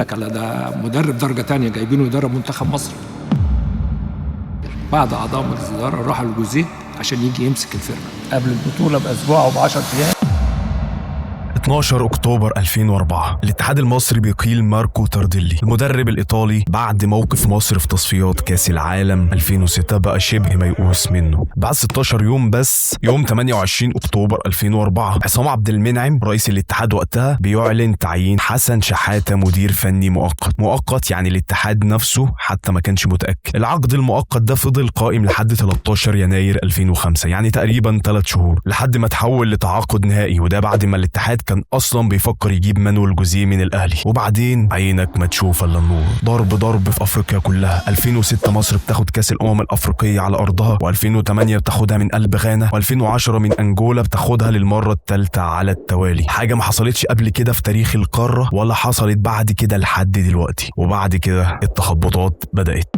لك على ده مدرب درجه ثانية جايبينه يدرب منتخب مصر. بعد اعضاء مجلس الادارة راحوا لجوزيه عشان يجي يمسك الفرقة قبل البطولة باسبوع او ب10 ايام. 12 اكتوبر 2004 الاتحاد المصري بيقيل ماركو تارديلي المدرب الايطالي بعد موقف مصر في تصفيات كاس العالم 2006 بقى شبه ميؤوس منه. بعد 16 يوم بس، يوم 28 اكتوبر 2004، عصام عبد المنعم رئيس الاتحاد وقتها بيعلن تعيين حسن شحاته مدير فني مؤقت. مؤقت يعني الاتحاد نفسه حتى ما كانش متاكد. العقد المؤقت ده فضل قائم لحد 13 يناير 2005، يعني تقريبا 3 شهور، لحد ما تحول لتعاقد نهائي، وده بعد ما الاتحاد كان اصلا بيفكر يجيب مانويل جوزيه من الاهلي. وبعدين عينك ما تشوف الا النور، ضرب ضرب في افريقيا كلها. 2006 مصر بتاخد كاس الامم الافريقية على ارضها، و2008 بتاخدها من قلب غانا، و2010 من انجولا بتاخدها للمرة الثالثة على التوالي. حاجة ما حصلتش قبل كده في تاريخ القارة ولا حصلت بعد كده لحد دلوقتي. وبعد كده التخبطات بدات.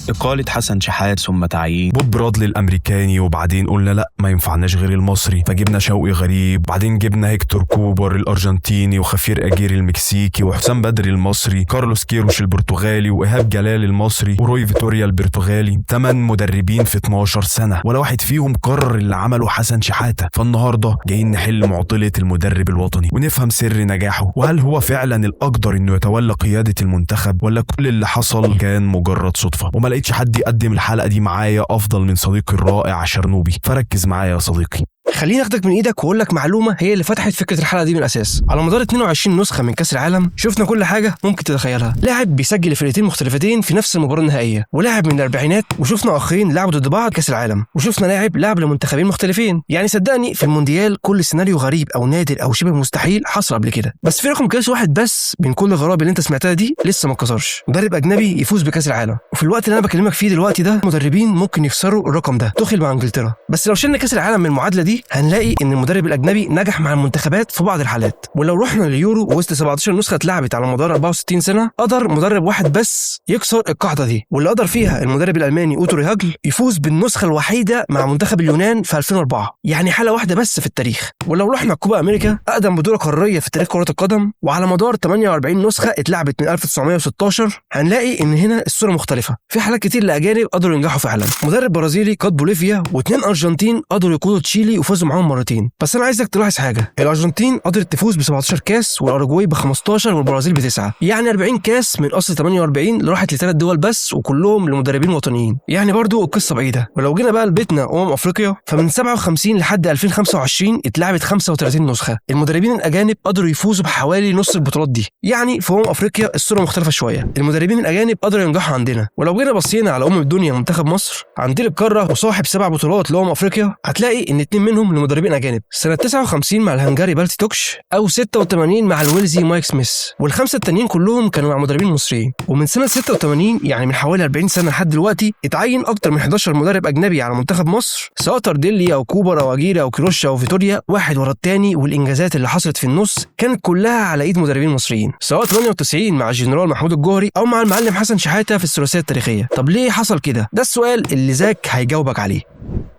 إقالة حسن شحات ثم تعيين بوب برادلي الأمريكاني، وبعدين قلنا لا ما ينفعناش غير المصري، فجبنا شوقي غريب، بعدين جبنا هيكتور كوبر الأرجنتيني، وخفير أجيري المكسيكي، وحسام بدري المصري، كارلوس كيروش البرتغالي، وإيهاب جلال المصري، وروي فيتوريا البرتغالي. 8 مدربين في 12 سنة، ولا واحد فيهم قرر اللي عمله حسن شحاتة. فالنهاردة جايين نحل معضلة المدرب الوطني ونفهم سر نجاحه، وهل هو فعلا الأقدر إنه يتولى قيادة المنتخب، ولا كل اللي حصل كان مجرد صدفة. وما لقيتش حد يقدم الحلقة دي معايا أفضل من صديقي الرائع شرنوبي، فركز معايا يا صديقي. خليني اخدك من ايدك واقول لك معلومة هي اللي فتحت فكرة الحلقة دي من الاساس. على مدار 22 نسخه من كاس العالم شفنا كل حاجة ممكن تتخيلها. لاعب بيسجل لفرقتين مختلفتين في نفس المباراة النهائية، ولاعب من الاربعينات، وشفنا اخين لعبوا ضد بعض كاس العالم، وشفنا لاعب لعب لمنتخبين مختلفين. يعني صدقني في المونديال كل سيناريو غريب او نادر او شبه مستحيل حصل قبل كده، بس في رقم قياسي واحد بس بين كل الغرائب اللي انت سمعتها دي لسه ما اتكسرش. مدرب اجنبي يفوز بكاس العالم، وفي الوقت اللي انا بكلمك فيه دلوقتي ده مدربين ممكن يكسروا الرقم ده، توخيل مع انجلترا. بس لو شلنا كاس العالم من المعادلة دي هنلاقي ان المدرب الاجنبي نجح مع المنتخبات في بعض الحالات. ولو رحنا لليورو وسط 17 نسخه اتلعبت على مدار 64 سنة، قدر مدرب واحد بس يكسر القاعدة دي، واللي قدر فيها المدرب الالماني اوتو ريهاجل يفوز بالنسخة الوحيدة مع منتخب اليونان في 2004، يعني حاله واحدة بس في التاريخ. ولو رحنا كوبا امريكا، اقدم بطوله قارية في تاريخ كره القدم، وعلى مدار 48 نسخه اتلعبت من 1916، هنلاقي ان هنا الصورة مختلفة. في حالات كتير لاجانب قدروا ينجحوا فعلا. مدرب برازيلي قاد بوليفيا، واثنين ارجنتين قدروا يقودوا تشيلي وفازوا معاهم مرتين. بس انا عايزك تلاحظ حاجة، الارجنتين قدرت تفوز ب 17 كاس، والاراجواي ب 15، والبرازيل ب9، يعني 40 كاس من اصل 48 اللي راحت لثلاث دول بس، وكلهم لمدربين وطنيين. يعني برضو القصة بعيدة. ولو جينا بقى لبيتنا افريقيا، فمن 57 لحد 2025 اتلعبت 35 نسخه، المدربين الاجانب قدروا يفوزوا بحوالي نص البطولات دي. يعني في افريقيا الصورة مختلفة شوية، المدربين الاجانب قدروا ينجحوا عندنا. ولو جينا بصينا على الدنيا منتخب مصر عندنا القارة وصاحب 7 بطولات افريقيا، هتلاقي ان 2 منهم لمدربين اجانب، سنة 59 مع الهنغاري بالتي توكش، او 86 مع الويلزي مايك سميث، والخمسة التانيين كلهم كانوا مع مدربين مصريين. ومن سنة 86 يعني من حوالي 40 سنة لحد دلوقتي اتعين اكتر من 11 مدرب اجنبي على منتخب مصر، سواء تارديلي او كوبر او اجيري او كيروش او فيتوريا، واحد ورا الثاني. والانجازات اللي حصلت في النص كانت كلها على ايد مدربين مصريين، سواء 98 مع الجنرال محمود الجوهري او مع المعلم حسن شحاته في الثلاثية التاريخية. طب ليه حصل كده؟ ده السؤال اللي زاك هيجاوبك عليه.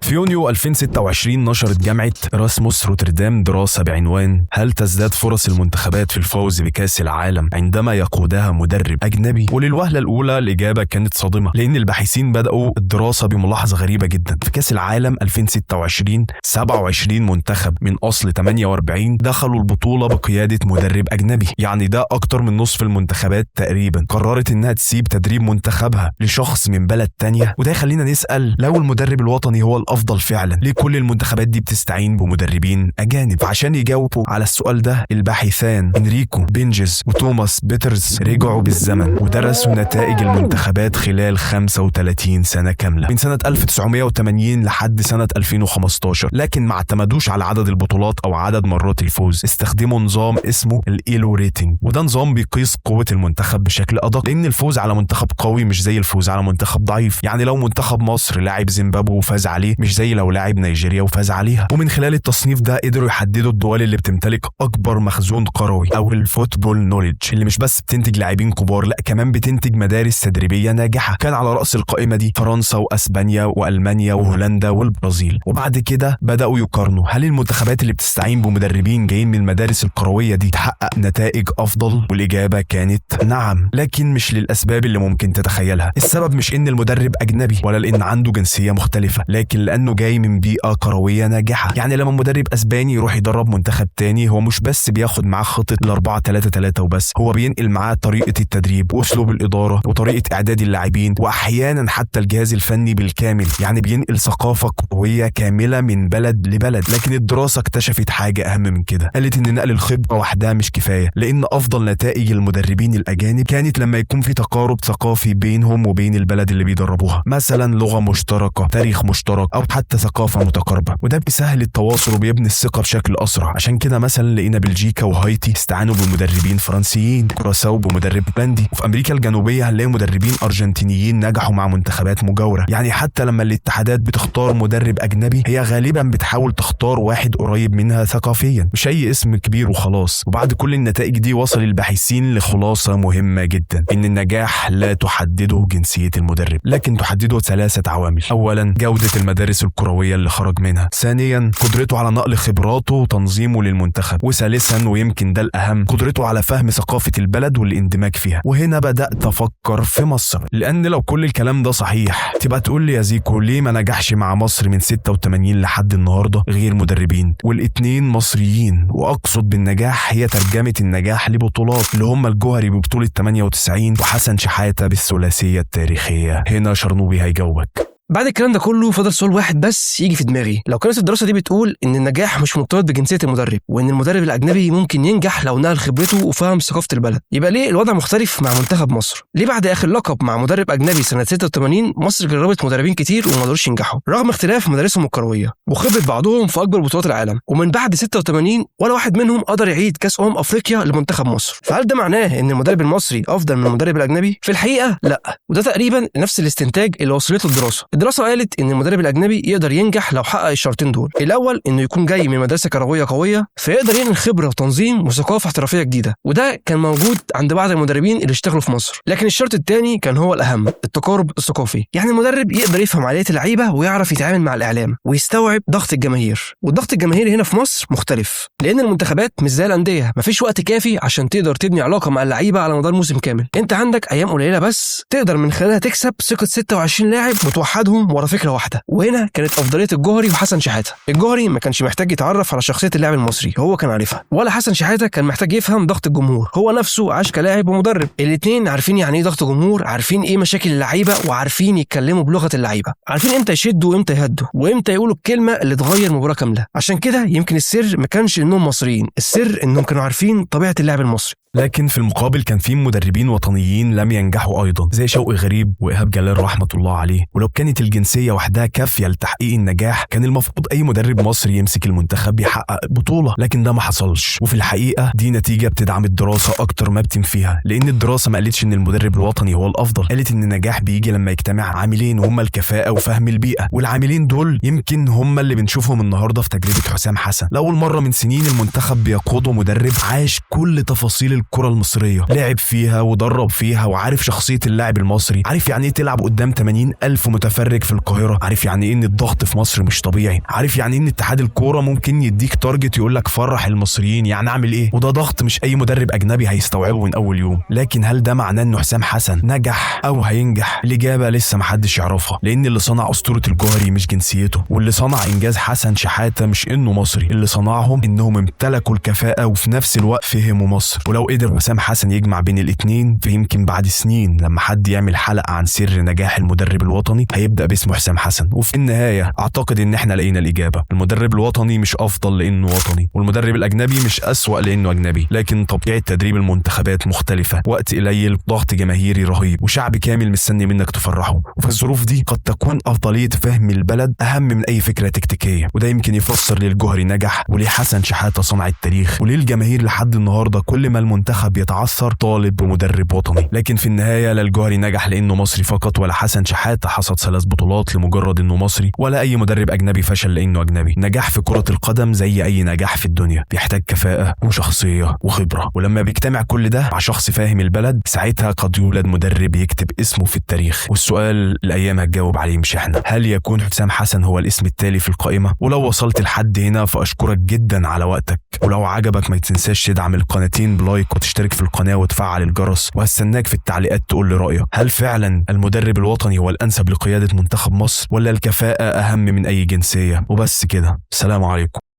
في يونيو 2026 نشرت جامعة راسموس روتردام دراسة بعنوان هل تزداد فرص المنتخبات في الفوز بكأس العالم عندما يقودها مدرب أجنبي؟ وللوهلة الأولى الإجابة كانت صادمة، لأن الباحثين بدأوا الدراسة بملاحظة غريبة جدا. في كأس العالم 2026 27 منتخب من أصل 48 دخلوا البطولة بقيادة مدرب أجنبي، يعني ده أكتر من نصف المنتخبات تقريبا قررت إنها تسيب تدريب منتخبها لشخص من بلد تانية. وده يخلينا نسأل، لو المدرب الوطني هو الأفضل فعلا، ليه كل المنتخبات دي بتستعين بمدربين أجانب؟ فعشان يجاوبوا على السؤال ده الباحثان إنريكو بينجز وتوماس بيترز رجعوا بالزمن ودرسوا نتائج المنتخبات خلال 35 سنة كاملة من سنة 1980 لحد سنة 2015، لكن ما اعتمدوش على عدد البطولات أو عدد مرات الفوز، استخدموا نظام اسمه ال Elo rating، وده نظام بيقيس قوة المنتخب بشكل أدق، لأن الفوز على منتخب قوي مش زي الفوز على منتخب ضعيف. يعني لو منتخب مصر لعب زيمبابوي وفاز وفاز عليه مش زي لو لاعب نيجيريا وفاز عليها. ومن خلال التصنيف ده قدروا يحددوا الدول اللي بتمتلك اكبر مخزون كروي او ال football knowledge، اللي مش بس بتنتج لاعبين كبار، لا كمان بتنتج مدارس تدريبية ناجحة. كان على راس القائمة دي فرنسا واسبانيا والمانيا وهولندا والبرازيل. وبعد كده بداوا يقارنوا هل المنتخبات اللي بتستعين بمدربين جايين من المدارس الكروية دي تحقق نتائج افضل؟ والاجابة كانت نعم، لكن مش للاسباب اللي ممكن تتخيلها. السبب مش ان المدرب اجنبي ولا لان عنده جنسية مختلفة، لكن لانه جاي من بيئة كروية ناجحة. يعني لما مدرب اسباني يروح يدرب منتخب تاني، هو مش بس بياخد معاه خطه 4-3-3 وبس، هو بينقل معاه طريقه التدريب واسلوب الادارة وطريقه اعداد اللاعبين واحيانا حتى الجهاز الفني بالكامل. يعني بينقل ثقافة كروية كاملة من بلد لبلد. لكن الدراسة اكتشفت حاجة اهم من كده، قالت ان نقل الخبرة وحدها مش كفاية، لان افضل نتائج المدربين الاجانب كانت لما يكون في تقارب ثقافي بينهم وبين البلد اللي بيدربوها، مثلا لغة مشتركة، تاريخ مشترك، او حتى ثقافة متقاربة، وده بيسهل التواصل وبيبني الثقة بشكل اسرع. عشان كده مثلا لقينا بلجيكا وهايتي استعانوا بمدربين فرنسيين، كوراساو بمدرب هولندي، وفي امريكا الجنوبية هنلاقي مدربين ارجنتينيين نجحوا مع منتخبات مجاوره. يعني حتى لما الاتحادات بتختار مدرب اجنبي، هي غالبا بتحاول تختار واحد قريب منها ثقافيا، مش اي اسم كبير وخلاص. وبعد كل النتائج دي وصل الباحثين لخلاصه مهمة جدا، ان النجاح لا تحدده جنسية المدرب، لكن تحدده 3 عوامل. اولا، جوده المدارس الكروية اللي خرج منها، ثانيا، قدرته على نقل خبراته وتنظيمه للمنتخب، وثالثا ويمكن ده الاهم، قدرته على فهم ثقافة البلد والاندماج فيها. وهنا بدات افكر في مصر، لان لو كل الكلام ده صحيح تبقى تقول لي يا زيكو ليه ما نجحش مع مصر من 86 لحد النهارده غير مدربين، والاثنين مصريين؟ واقصد بالنجاح هي ترجمه النجاح لبطولات، اللي هم الجوهري ببطولة 98 وحسن شحاته بالثلاثيه التاريخية. هنا شرنوبي هيجاوبك. بعد الكلام ده كله فضل سؤال واحد بس يجي في دماغي، لو كانت الدراسة دي بتقول ان النجاح مش مرتبط بجنسيه المدرب، وان المدرب الاجنبي ممكن ينجح لو نقل خبرته وفهم ثقافة البلد، يبقى ليه الوضع مختلف مع منتخب مصر؟ ليه بعد اخر لقب مع مدرب اجنبي سنة 86 مصر جربت مدربين كتير وما قدروش ينجحوا رغم اختلاف مدارسهم الكروية وخبره بعضهم في اكبر بطولات العالم، ومن بعد 86 ولا واحد منهم قدر يعيد كاس افريقيا لمنتخب مصر؟ فهل ده معناه ان المدرب المصري افضل من المدرب الاجنبي؟ في الحقيقة لا، وده تقريبا نفس الاستنتاج اللي وصلته الدراسة. الدراسة قالت إن المدرب الأجنبي يقدر ينجح لو حقق الشرطين دول، الأول إنه يكون جاي من مدرسة كروية قوية فيقدر ينقل خبرة وتنظيم وثقافة احترافية جديدة، وده كان موجود عند بعض المدربين اللي اشتغلوا في مصر. لكن الشرط الثاني كان هو الأهم، التقارب الثقافي، يعني المدرب يقدر يفهم عقلية اللعيبة ويعرف يتعامل مع الإعلام ويستوعب ضغط الجماهير. والضغط الجماهيري هنا في مصر مختلف، لأن المنتخبات مش زي الأندية، مفيش وقت كافي عشان تقدر تبني علاقة مع اللعيبة على مدار موسم كامل. أنت عندك أيام قليلة بس تقدر من خلالها تكسب ثقة 26 لاعب وتوحدهم ورا فكرة واحدة. وهنا كانت افضلية الجوهري وحسن شحاته. الجوهري ما كانش محتاج يتعرف على شخصية اللاعب المصري، هو كان عارفها، ولا حسن شحاته كان محتاج يفهم ضغط الجمهور، هو نفسه عاش كلاعب ومدرب. الاثنين عارفين يعني ايه ضغط جمهور، عارفين ايه مشاكل اللعيبة، وعارفين يتكلموا بلغه اللعيبة، عارفين امتى يشدوا وامتى يهدوا وامتى يقولوا الكلمة اللي تغير مباراة كاملة. عشان كده يمكن السر ما كانش انهم مصريين، السر انهم كانوا عارفين طبيعة اللاعب المصري. لكن في المقابل كان في مدربين وطنيين لم ينجحوا أيضا، زي شوقي غريب وإيهاب جلال رحمة الله عليه. ولو كانت الجنسية وحدها كافية لتحقيق النجاح كان المفروض أي مدرب مصري يمسك المنتخب يحقق بطولة، لكن ده ما حصلش. وفي الحقيقة دي نتيجة بتدعم الدراسة أكتر ما بتنفيها، لأن الدراسة ما قالتش إن المدرب الوطني هو الأفضل، قالت إن النجاح بيجي لما يجتمع عاملين وهما الكفاءة وفهم البيئة، والعاملين دول يمكن هما اللي بنشوفهم النهاردة في تجربة حسام حسن. لأول مرة من سنين المنتخب بيقوده مدرب عاش كل تفاصيل الكرة المصرية، لعب فيها ودرب فيها، وعارف شخصية اللاعب المصري، عارف يعني ايه تلعب قدام 80,000 متفرج في القاهرة، عارف يعني ايه ان الضغط في مصر مش طبيعي، عارف يعني ايه ان اتحاد الكورة ممكن يديك target يقول لك فرح المصريين، يعني اعمل ايه. وده ضغط مش اي مدرب اجنبي هيستوعبه من اول يوم. لكن هل ده معناه ان حسام حسن نجح او هينجح؟ الاجابة لسه محدش يعرفها، لان اللي صنع اسطورة الجوهري مش جنسيته، واللي صنع انجاز حسن شحاتة مش انه مصري، اللي صنعهم انهم امتلكوا الكفاءة وفي نفس الوقت فهموا مصر. ولو قدر حسام حسن يجمع بين الاثنين، فيمكن بعد سنين لما حد يعمل حلقة عن سر نجاح المدرب الوطني هيبدأ باسم حسام حسن. وفي النهاية اعتقد ان احنا لقينا الإجابة، المدرب الوطني مش افضل لانه وطني، والمدرب الاجنبي مش اسوأ لانه اجنبي، لكن طبيعة تدريب المنتخبات مختلفة، وقت قليل، ضغط جماهيري رهيب، وشعب كامل مستني منك تفرحه. وفي الظروف دي قد تكون افضلية فهم البلد اهم من اي فكرة تكتيكية. وده يمكن يفسر ليه الجوهري نجح، وليه حسن شحاتة صنع التاريخ، وليه الجماهير لحد النهارده كل ما المنتخب المنتخب يتعثر طالب بمدرب وطني. لكن في النهاية لا الجوهري نجح لانه مصري فقط، ولا حسن شحاته حصد 3 بطولات لمجرد انه مصري، ولا اي مدرب اجنبي فشل لانه اجنبي. نجاح في كره القدم زي اي نجاح في الدنيا بيحتاج كفاءة وشخصية وخبره، ولما بيجتمع كل ده مع شخص فاهم البلد ساعتها قد يولد مدرب يكتب اسمه في التاريخ. والسؤال الايام هتجاوب عليه مش احنا، هل يكون حسام حسن هو الاسم التالي في القائمة؟ ولو وصلت لحد هنا فاشكرك جدا على وقتك، ولو عجبك ما تنساش تدعم القناتين ب like وتشترك في القناة وتفعل الجرس، وهستناك في التعليقات تقول لي رايك، هل فعلا المدرب الوطني هو الانسب لقيادة منتخب مصر ولا الكفاءة اهم من اي جنسية؟ وبس كده، سلام عليكم.